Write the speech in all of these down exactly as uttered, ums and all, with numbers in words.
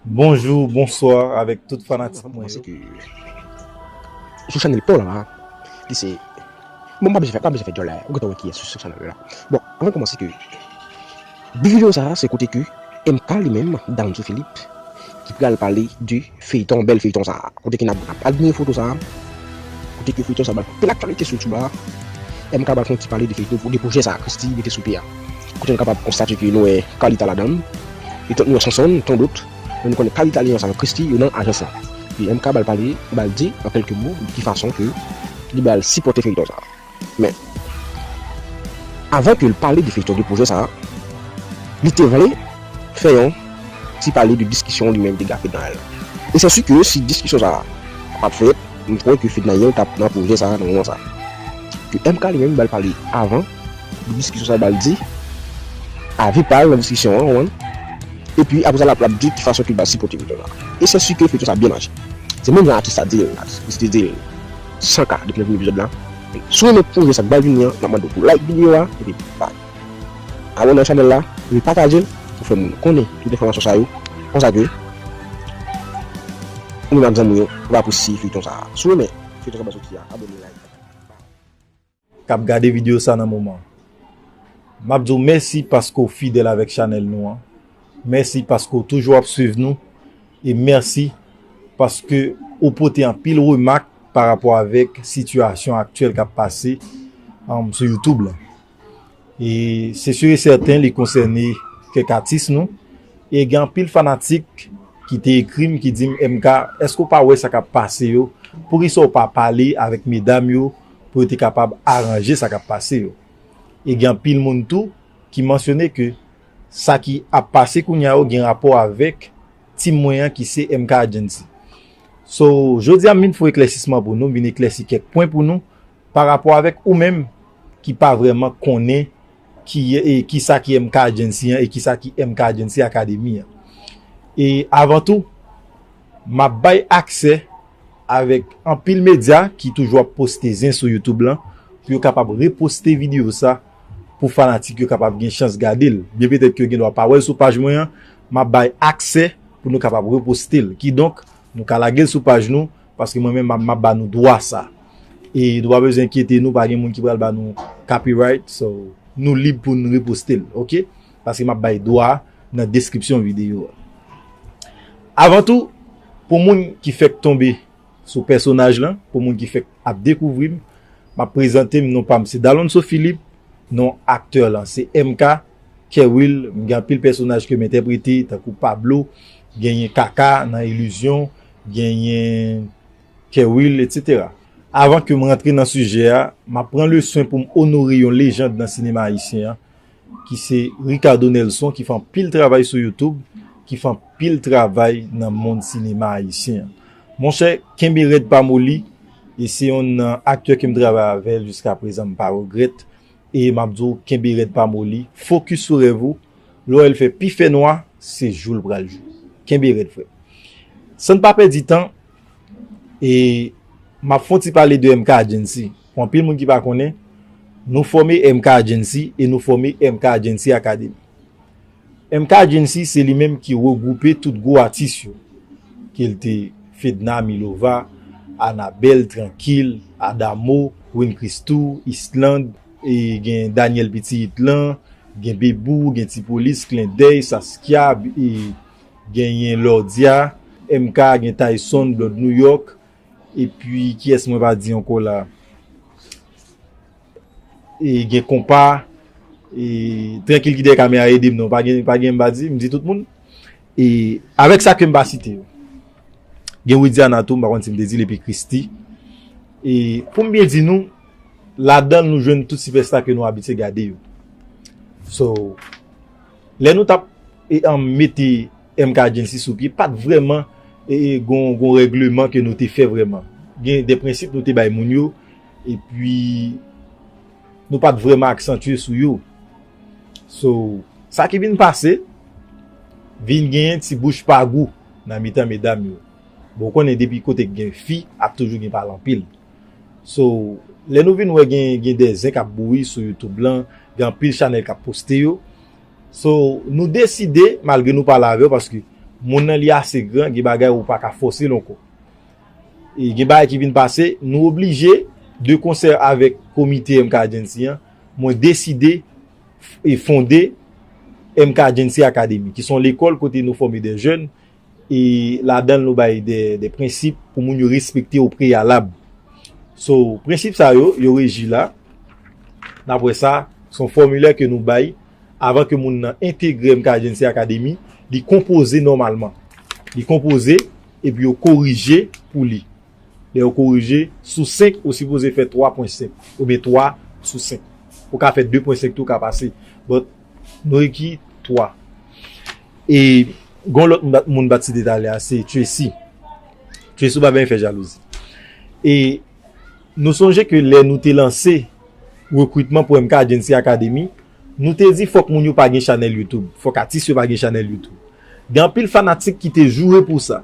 Bonjou, bonswa avèk tout fanatik mwen yo. Sou chanèl pa w la, li se. Bon, m pa bezwen fè, pa bezwen fè djòl la, ou gentan wè kiyès sou chanèl la. Bon, anvan kòmanse ke. Bi videyo sa a, se kote ke M K li menm, Down to Philippe, ki pral pale de feyton, bèl feyton sa a. Kote ke n ap admire foto sa a, kote ke feyton sa a pral plen aktyalite sou YouTube la, M K pral fè yon ti pale de feyton, de pwojè sa a, Christie mete sou pye a. Kote nou kapab konstate ke nou wè Carlita ladan l, e tank nou wè Sonson, tan dòt, men nou konnen Carlita li ansanm ak Christie, yo nan ajans la. Epi M K pral pale, pral di, an kèlke mo, de ki fason ke li pral sipòte feyton sa a. Men, avan ke l pale de feyton de pwojè sa a, li te vle fè yon ti pale de diskisyon li menm te gen ak Fednaelle. E se si ke si diskisyon sa a pa t fèt, m kwè ke Fednaelle t ap nan pwojè sa a nan moman sa a. Ke M K li menm, li pral pale avan de diskisyon sa a, li pral di avi pa l nan diskisyon an, ou konprann? Epi apre sa, l ap, l ap di ki fason ke l pral sipòte feyton sa. E se si ke feyton sa a byen mache. Se menm jan atis la di l, atis Christie di l san K depi nan premye epizòd la. Si w renmen pwojè sa k pral vini an, m ap mande w pou like videyo a, epi bay. Abòne ak chanèl la, epi pataje l pou fè moun konnen tout enfòmasyon sa yo. Konsa ke ou menm ak zanmi w yo, w ap apresye feyton sa a. Si w renmen feyton sa k pral soti a, abòne, like. K ap gade videyo sa nan moman. M ap di w mèsi paske w fidèl avèk chanèl nou an. Mèsi paske w toujou ap swiv nou. E mèsi paske ou pote anpil remak pa rapò avèk sitiyasyon aktyèl k ap pase, um, sou YouTube la. E se si e sèten li konsène kèk atis nou. E gen anpil fanatik ki te ekri m, ki di m, M K, èske w pa wè sa k ap pase yo? Poukisa w pa pale avèk medam yo pou yo te kapab aranje sa k ap pase yo? E gen anpil moun tou ki mansyone ke sa ki ap pase kounye a yo gen rapò avèk team mwen an ki se M K Agency. So, jodi a m vin fè eklèsisman pou nou, m vin eklèsi kèk pwen pou nou pa rapò avèk ou menm ki pa vrèman konnen ki, e, ki sa ki M K Agency an e ki sa ki M K Agency Academy an. E avan tou, m ap bay aksè avèk anpil medya ki toujou ap poste zen sou YouTube lan pou yo kapab reposte videyo sa pou fanatik yo kapab gen chans gade l. Byen petèt ke yo gen dwa pa wè l sou paj mwen an, m ap bay aksè pou nou kapab reposte l. Kidonk, nou ka lage l sou paj nou, paske mwen menm m ap, m ap ba nou dwa sa. E nou pa bezwen enkyete nou, pa gen moun ki pral ba nou copyright, so nou lib pou n reposte l, oke? Paske m ap bay dwa a nan deskripsyon videyo a. Avan tou, pou moun ki fèk tonbe sou pèsonaj lan, pou moun ki fèk ap dekouvri m, m ap prezante m, non pa m se Dalonso Philippe, non aktè lan se M K, Kerwill, m gen anpil pèsonaj ke m entèprete, tankou Pablo, genyen Kaka nan Ilizyon, genyen Kerwill, etsetera. Avan ke m rantre nan sijè a, m ap pran leswen pou m onore yon lejand nan sinema ayisyen an, ki se Ricardo Nelson, ki fè anpil travay sou YouTube, ki fè anpil travay nan mond sinema ayisyen an. Monchè, kenbe rèd pa moli, e se yonn nan aktè ke m travay avè l jiska prezan, m pa regrèt. E m ap di w, kenbe rèd pa moli, fokis sou rèv ou. Lè w wè l fè pi fè nwa, se jou l pral jou. Kenbe rèd, frè. San n pa pèdi tan, e m ap fè yon ti pale de M K Agency. Pou anpil moun ki pa konnen, nou fòme M K Agency e nou fòme M K Agency Academy. M K Agency se li menm ki regwoupe tout gwo atis yo, ke l te Fedna Milova, Anabelle, Trankil, Adamo, Win Christoo, Island, e gen Daniel Pitit lan, gen Bebou, gen Ti Polis, Klendèy, Saskia, e genyen Lordia, M K, gen Tyson, Blood New York, epi kiyès mwen pa di ankò la? E gen Konpa, e Trankil ki dèyè kamera ede m non, pa gen, pa gen m pa di, m di tout moun. E avèk sa ke m pa site yo. Gen Widiana tou, m pa konn si m te di l, epi Christie. E pou m byen di nou, ladan l nou jwenn tout sipèsta ke nou abitye gade yo. So, lè nou t ap, e, an, mete M K Agency sou pye, pa t vrèman, e, e, gon, gon règleman ke nou te fè vrèman. Gen de prensip nou te bay moun yo, epi nou pa t vrèman aksantye sou yo. So, sa ki vin pase, vin genyen ti bouch pa gou nan mitan medam yo. Bon, ou konnen depi kote k gen fi, ap toujou gen pale anpil. So, lè nou vin wè gen, gen de zen k ap bouyi sou YouTube lan, gen anpil chanèl k ap poste yo. So, nou deside, malgre nou pale avè yo, paske Moun nan li ase gran, gen bagay ou pa ka fòse l ankò. E gen bagay ki vin pase, nou oblije, de konsè avèk komite M K Agency an, mwen deside e fonde M K Agency Academy, ki se yon lekòl kote nou fòme de jèn, e ladan l nou bay de, de prensip pou moun yo respekte o preyalab. So, prensip sa yo, yo reji la. N ap wè sa, se yon fòmilè ke nou bay avan ke moun nan entegre M K Agency Academy, li konpoze nòmalman. Li konpoze, epi yo korije pou li. Lè yo korije, sou senk, ou sipoze fè twa pwen senk, oubyen twa sou senk. Ou ka fè de pwen senk tou, ka pase. But, nou reki twa. E, gon lòt moun bat, moun bat site talè a, se Tracy. Tracy, ou pa byen fè jalouzi. E, nou sonje ke lè nou te lanse rekritman pou M K Agency Academy, nou te di fòk moun yo pa gen chanèl YouTube, fòk atis yo pa gen chanèl YouTube. Gen anpil fanatik ki te joure pou sa.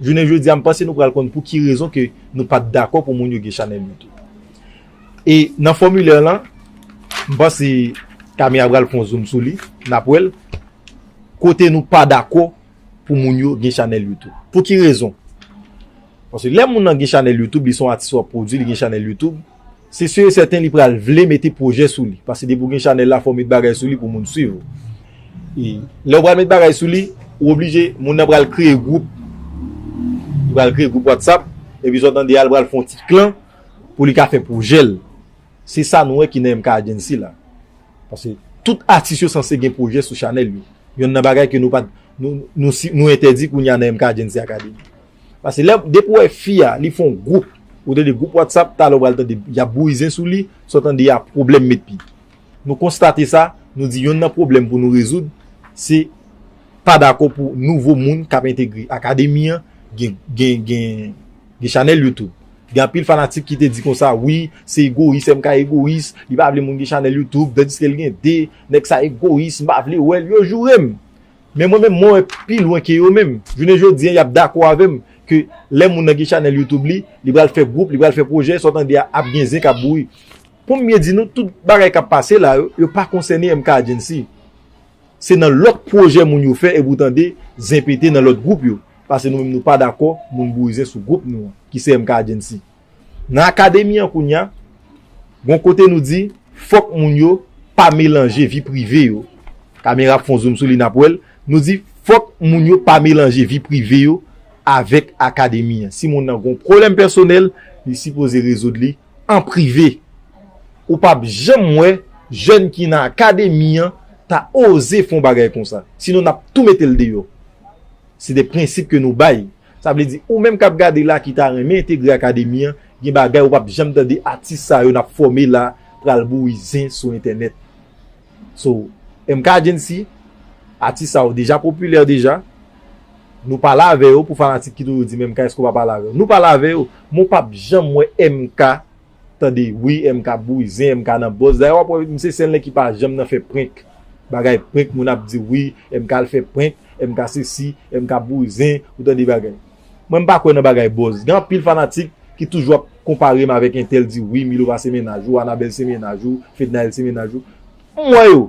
Jounen jodi a, m panse nou pral konn pou ki rezon ke nou pa t dakò pou moun yo gen chanèl YouTube. E nan fòmilè lan, m panse Camille pral fè yon zoom sou li, n ap wè l, kote nou pa dakò pou moun yo gen chanèl YouTube. Pou ki rezon? Paske lè moun nan gen chanèl YouTube, li se yon atis w ap pwodui, li gen chanèl YouTube, se si e sèten li pral vle mete pwojè sou li. Paske depi w gen chanèl la, fò w met bagay sou li pou moun swiv ou. E lè w pral met bagay sou li, ou oblije, moun nan pral kreye gwoup. Li pral kreye gwoup WhatsApp, epi sa w tande a, li pral fè yon ti klan pou li ka fè pwojè l. Se sa nou wè ki nan M K Agency la. Paske tout atis yo sanse gen pwojè sou chanèl yo. Yonn nan bagay ke nou pa, nou, nou, si, nou entèdi kounye a nan M K Agency Academy. Paske lè, depi w wè fi a, li fè yon gwoup, ou tande gwoup WhatsApp, talè w pral tande, y ap bouyi zen sou li, sa w tande a pwoblèm met pye. Nou konstate sa, nou di yonn nan pwoblèm pou nou rezoud, se pa dakò pou nouvo moun k ap entegre akademi an gen, gen, gen, gen chanèl YouTube. Gen anpil fanatik ki te di konsa, wi, se egoyis, M K egoyis, li pa vle moun gen chanèl YouTube, tandiske l gen de, nèg sa egoyis, m pa vle wè l, yo joure m. Men mwen menm, mwen wè pi lwen ke yo menm. Jounen jodi a, y ap dakò avè m ke lè moun nan gen chanèl YouTube li, li pral fè gwoup, li pral fè pwojè, sa w tande a ap gen zen k ap bouyi. Pou m byen di nou, tout bagay k ap pase la yo, yo pa konsène M K Agency. Se nan lòt pwojè moun yo fè, epi w tande zen pete nan lòt gwoup yo. Paske nou menm nou pa dakò, moun bouyi zen sou gwoup nou an, ki se M K Agency. Nan akademi an kounye a, gon kote nou di, fòk moun yo pa melanje vi prive yo. Kamera ap fè yon zoom sou li, n ap wè l. Nou di, fòk moun yo pa melanje vi prive yo avèk akademi an. Si moun nan gon pwoblèm pèsonèl, li sipoze rezoud li an prive. Ou p ap janm wè jèn ki nan akademi an ta oze fè yon bagay konsa. Sinon, n ap tou mete l deyò. Se de prensip ke nou bay. Sa vle di, ou menm k ap gade la ki ta renmen entegre akademi an, gen bagay ou p ap janm tande atis sa yo n ap fòme la pral bouyi zen sou entènèt. So, M K Agency, atis sa yo deja popilè deja. Nou pale avè yo pou fanatik ki toujou di, men M K, èske w pa pale avè yo? Nou pale avè yo, men w p ap janm wè M K tande, wi, M K bouyi zen, M K nan buzz. Dayè, w ap wè, misye sèl nèg ki pa janm nan fè prank. Bagay prank, moun ap di, wi, M K al fè prank, M K sesi, M K bouyi zen, ou tande bagay. Mwen, m pa kwè nan bagay buzz. Gen anpil fanatik ki toujou ap konpare m avèk entèl, di, wi, Milo pa se mennaj ou, Anabel se mennaj ou, Fednaelle se mennaj ou. M wè yo.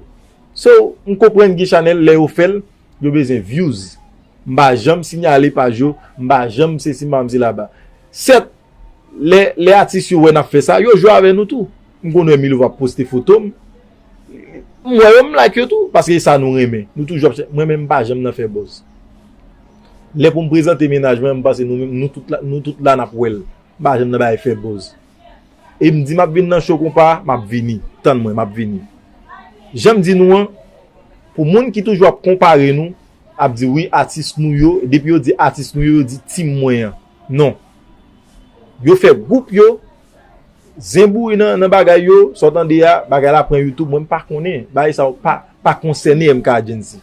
So, m konprann gen chanèl, lè yo fè l, yo bezwen views. M pa janm siyale paj yo, m pa janm sesi, m pa janm se laba. Sèt, lè, lè atis yo wè n ap fè sa, yo jwe avè nou tou. M konn wè Milo va poste foto m. M wè yo, m like yo tou, paske e sa nou renmen. Nou toujou ap chè-, mwen menm m pa janm nan fè buzz. Lè pou m prezante mennaj mwen, m panse nou menm, nou tout la, nou tout la n ap wè l. M pa janm nan bagay fè buzz. E m di m ap vin nan show konpa, m ap vini. Tann mwen, m ap vini. Jan m di nou an, pou moun ki toujou ap konpare nou, ap di wi, atis nou yo, depi yo di atis nou yo, yo di team mwen an. Non. Yo fè gwoup yo, zen bouyi nan, nan bagay yo, sa w tande a, bagay la pran YouTube, mwen m pa konnen. Bagay sa yo pa, pa konsène M K Agency.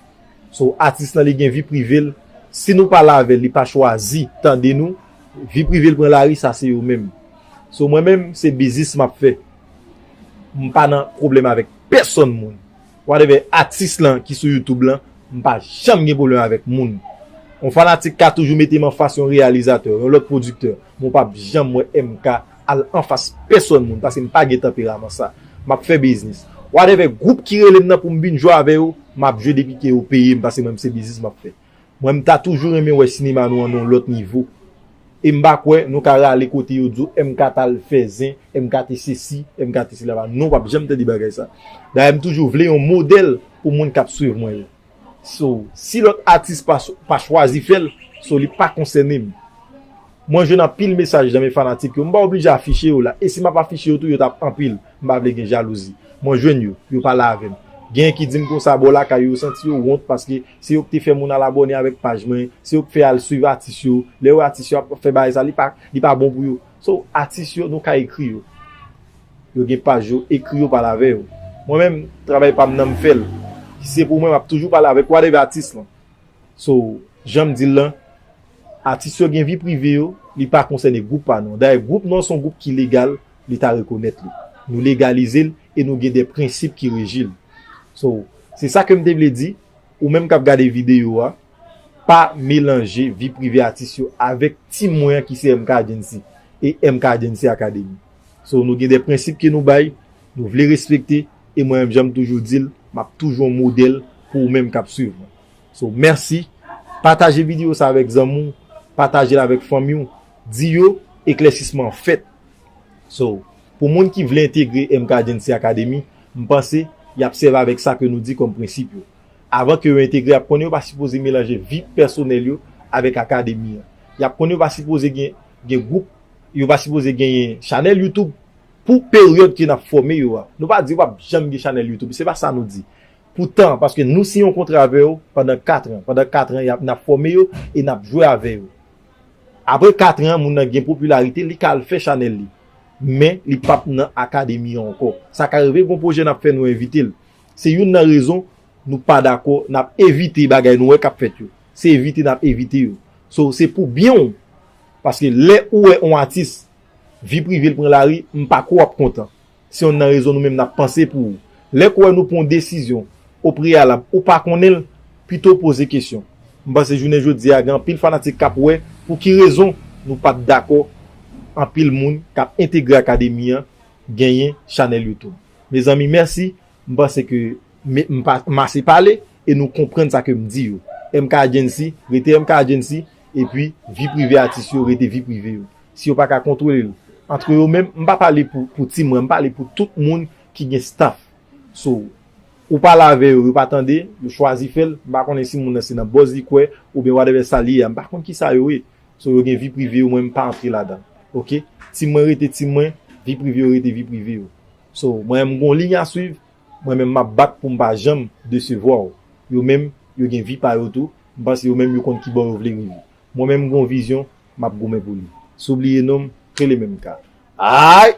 So, atis lan li gen vi prive l. Si nou pale avè l, li pa chwazi tande nou, vi prive l pran lari, sa se yo menm. So, mwen menm, se biznis m ap fè. M pa nan pwoblèm avèk pèsonn moun. Whatever atis lan ki sou YouTube lan, m pa janm gen pwoblèm avèk moun. Yon fanatik ka toujou mete m anfas yon reyalizatè, yon lòt pwodiktè, men w p ap janm wè M K al anfas pèsonn moun, paske m pa gen tanperaman sa. M ap fè biznis. Whatever gwoup ki rele m nan pou m vin jwe avè yo, m ap jwe depi ke yo peye m, paske mwen, se biznis m ap fè. Mwen, m ta toujou renmen wè sinema nou an nan yon lòt nivo. E m pa kwè nou ka rale kote yo di w M K t al fè zen, M K te sesi, M K te sela. Non, w p ap janm tande bagay sa. Dayè, m toujou vle yon modèl pou moun k ap swiv mwen yo. So, si lòt atis pa, pa chwazi fè l, so, li pa konsène m. Mwen jwenn anpil mesaj nan men fanatik yo. M pa oblije afiche yo la. E si m ap afiche yo tou, yo t ap anpil. M pa vle gen jalouzi. Mwen jwenn yo, yo pale avè m. Genyen ki di m konsa, bò lakay yo, yo santi yo wont paske se yo ki te fè moun al abòne avèk paj mwen, se yo ki fè al swiv atis yo. Lè yo wè atis yo ap fè bagay sa, li pa, li pa bon pou yo. So, atis yo, nou ka ekri yo. Yo gen paj yo, ekri yo, pale avè yo. Mwen menm, travay pa m nan m fè l. Si se pou mwen, m ap toujou pale avèk whatever atis lan. So, jan m di l lan, atis yo gen vi prive yo, li pa konsène gwoup pa nou an. Dayè, gwoup nou an se yon gwoup ki legal, Leta rekonèt li. Nou legalize l e nou gen de prensip ki reji l. So, se sa ke m te vle di, ou menm k ap gade videyo a, pa melanje vi prive atis yo avèk tim mwen an ki se M K Agency e M K Agency Academy. So, nou gen de prensip ke nou bay, nou vle respekte, e mwen menm, jan m toujou di l, m ap toujou yon modèl pou ou menm k ap swiv mwen. So, mèsi. Pataje videyo sa avèk zanmi w, pataje l avèk fanmi w, di yo eklèsisman an fèt. So, pou moun ki vle entegre M K Agency Academy, m panse y ap sèvi avèk sa ke nou di kòm prensip yo. Avan ke yo entegre, y ap konnen yo pa sipoze melanje vi pèsonèl yo avèk akademi an. Y ap konnen yo pa sipoze gen, gen gwoup, yo pa sipoze genyen chanèl YouTube pou peryòd ke n ap fòme yo a. Nou pa di yo p ap janm gen chanèl YouTube, se pa sa nou di. Poutan, paske nou siyen yon kontra avè yo pandan kat an. Pandan kat an, y ap, n ap fòme yo e n ap jwe avè yo. Apre kat an, moun nan gen popilarite, li ka al fè chanèl li. Men, li p ap nan akademi an ankò. Sa ka rive, gon pwojè n ap fè, nou envite l. Se youn nan rezon nou pa dakò, n ap evite bagay nou wè k ap fèt yo. Se evite n ap evite yo. So, se pou byen w. Paske lè ou wè yon atis, vi prive l pran lari, m pa kwè w ap kontan. Se youn nan rezon nou menm n ap panse pou ou. Lè k wè nou pran yon desizyon o preyalab, ou pa konnen l, pito poze kesyon. M panse jounen jodi a, gen anpil fanatik k ap wè pou ki rezon nou pa t dakò anpil moun k ap entegre akademi an genyen chanèl YouTube. Mezanmi, mèsi. M panse ke m, m pa, m ase pale e nou konprann sa ke m di yo. M K Agency, rete M K Agency, epi vi prive atis yo, rete vi prive yo. Si yo pa ka kontwole l antre yo menm, m pa pale pou, pou tim mwen, m pale pou tout moun ki gen staff. So, ou pale avè yo, yo pa tande, yo chwazi fè l, m pa konnen si moun nan se nan buzz li kwè, oubyen whatever sa li ye a, m pa konn kisa yo ye. So, yo gen vi prive yo, mwen m pa antre ladan. Oke? Tim mwen rete tim mwen, vi prive yo rete vi prive yo. So, mwen menm m gon liy a swiv, mwen menm m ap bat pou m pa janm desevwa w. Yo menm, yo gen vi pa yo tou, m panse yo menm yo konn ki bò yo vle rive. Mwen menm m gon vizyon, m ap goumen pou li. Si w bliye non m, rele menm ka. Ay!